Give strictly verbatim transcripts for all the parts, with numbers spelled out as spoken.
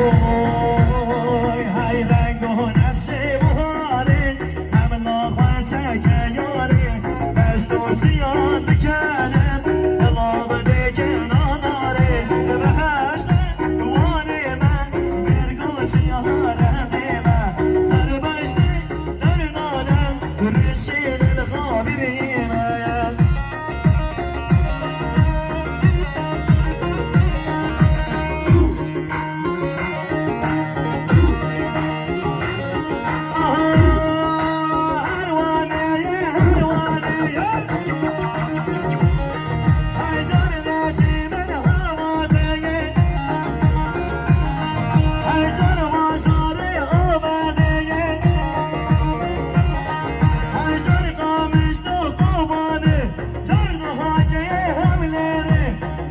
Oy, hey reng û nexşê buharê, hem naxwe çeke yarê, beşto çiyan dikenim, silav dêkin anarê, bihişte guhanê me, mêrgo şiya rezê me, serbeştê dernane, rişê li xabî bîne.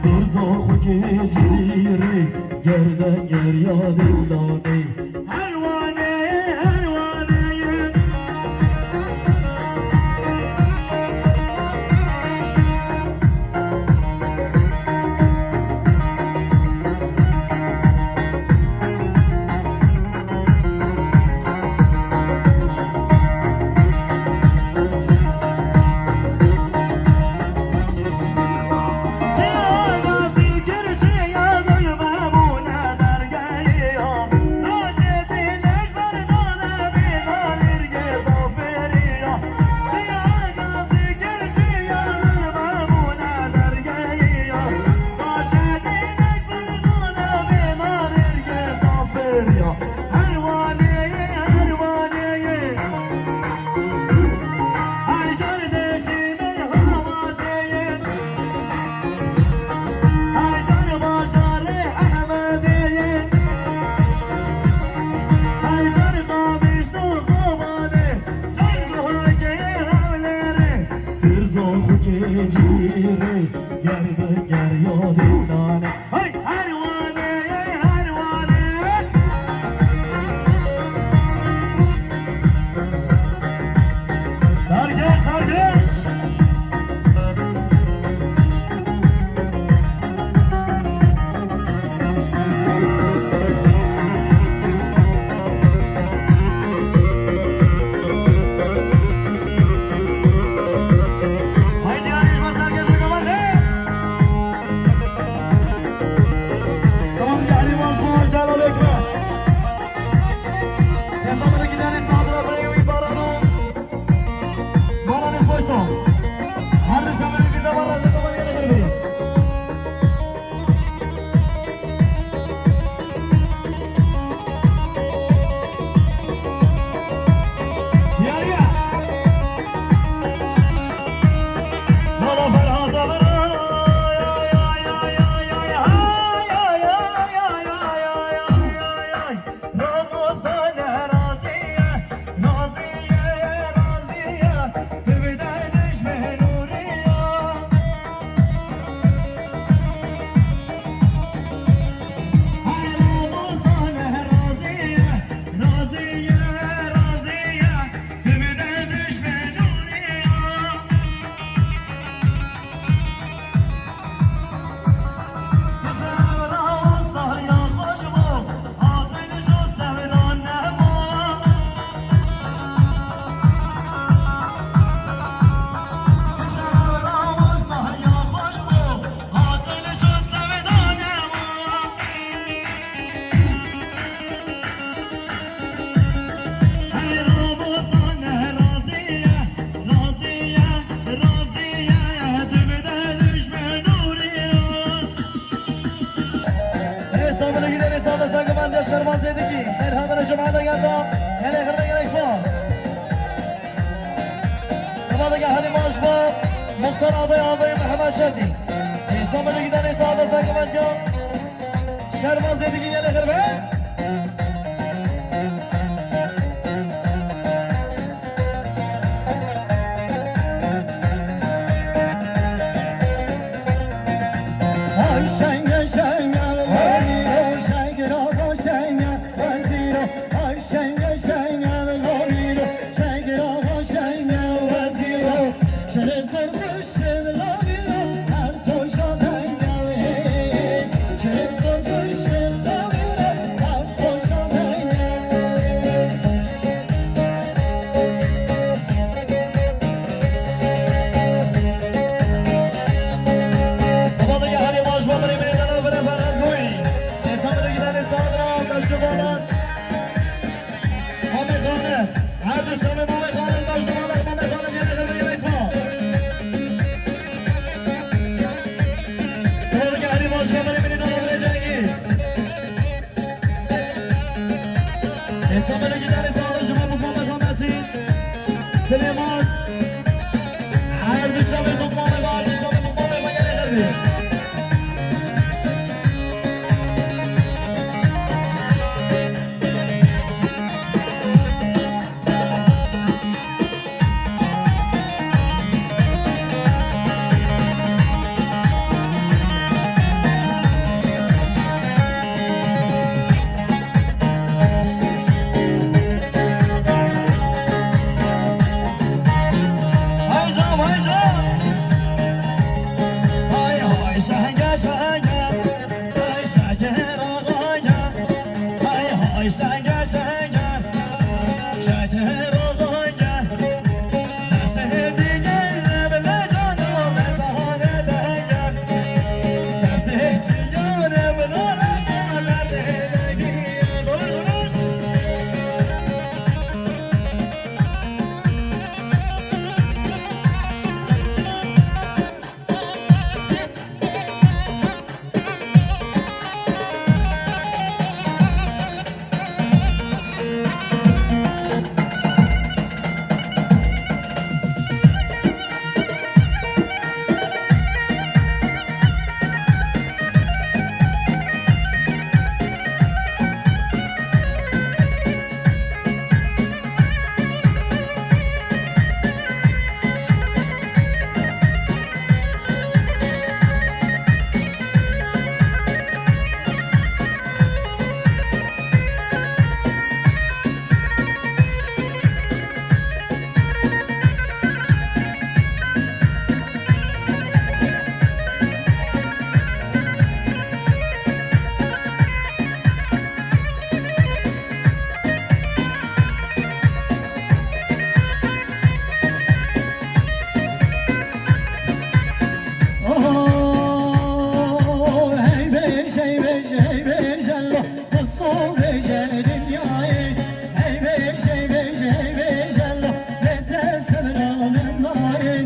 Zor zor xwekê Cizîrê, gerden geriya dîlanê. Her wanê, her wanê. Her wanê, her wanê. Her car deşî min havatê ye. Her car bajarê Ehmedê ye. Her car Qamişlo Kobanê. Car Duhokê Hewlêrê. Sirzo xwekê Cizîrê. Ger bi ger yadê nane. Hey, her wanê, her wanê. Serkeş, serkeş. Haydi yarış, serkeş, hey. Saman Gehri Maşma Celal Ekber. Sesabını gideni sağdıra reywi barano. Barani soysa. Her nişanı bize var, razı olun, yere geri. Diyariye. Mala Ferhata bera. Ay, ay, ay. Ramazan razî ye, razî ye, razî ye. Bibide dijmin nûriya. Hey Ramazan razî ye, razî ye, razî ye. Bibide dijmin nûriya. Hey Ramazan, razî ye, razî ye, razî ye, tu bi te dijmin nûriya. Ê sabirê gidê, ê sabirê, sangê min de Şervan Zêdikî, her hadine cuma de gelda, gelê xirne, gelê spas. Seba de gel hadi maaş ba, muxtar adayê, adayê Mihemed Şetî. Ê sabirê gidê, ê sabirê, sangê min de. Şervan Zêdikî gelê xirbe. Ay şenge şenge, wezîro, şenge, şenge, wezîro. Ay şenge şenge, wezîro, şenge, şenge, wezîro. Şerê zor kuştin, wezîro. Her toşa dengevê, çirê zor kuştin, dawîre, Hey vêj, hey vêj, elo, qisû vêje dinyayê. Hey vêj, hey vêj, hey vêj, elo, bête sevra min dayê.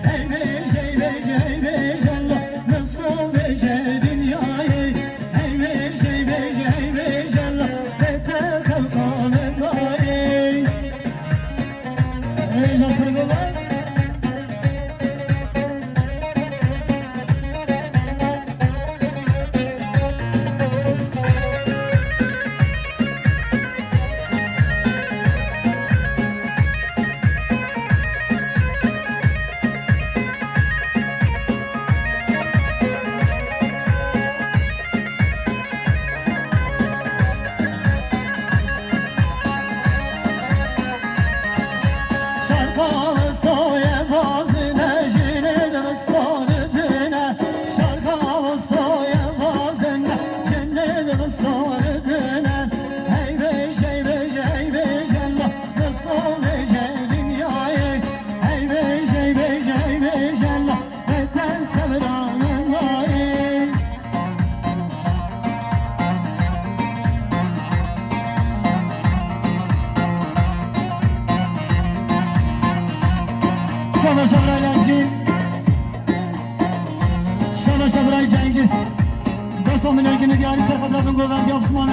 Hey vêj, hey vêj, hey vêj, elo, qisû vêje dinyayê. Hey vêj, hey vêj, hey vêj, elo, bête xelqa min dayê. Hey, nasıl bu lan? Şaba şabray Lezgîn. Şaba şabray Cengiz. Dest o milyon günü diyarî ser xetra bin govendiya Osmanlı.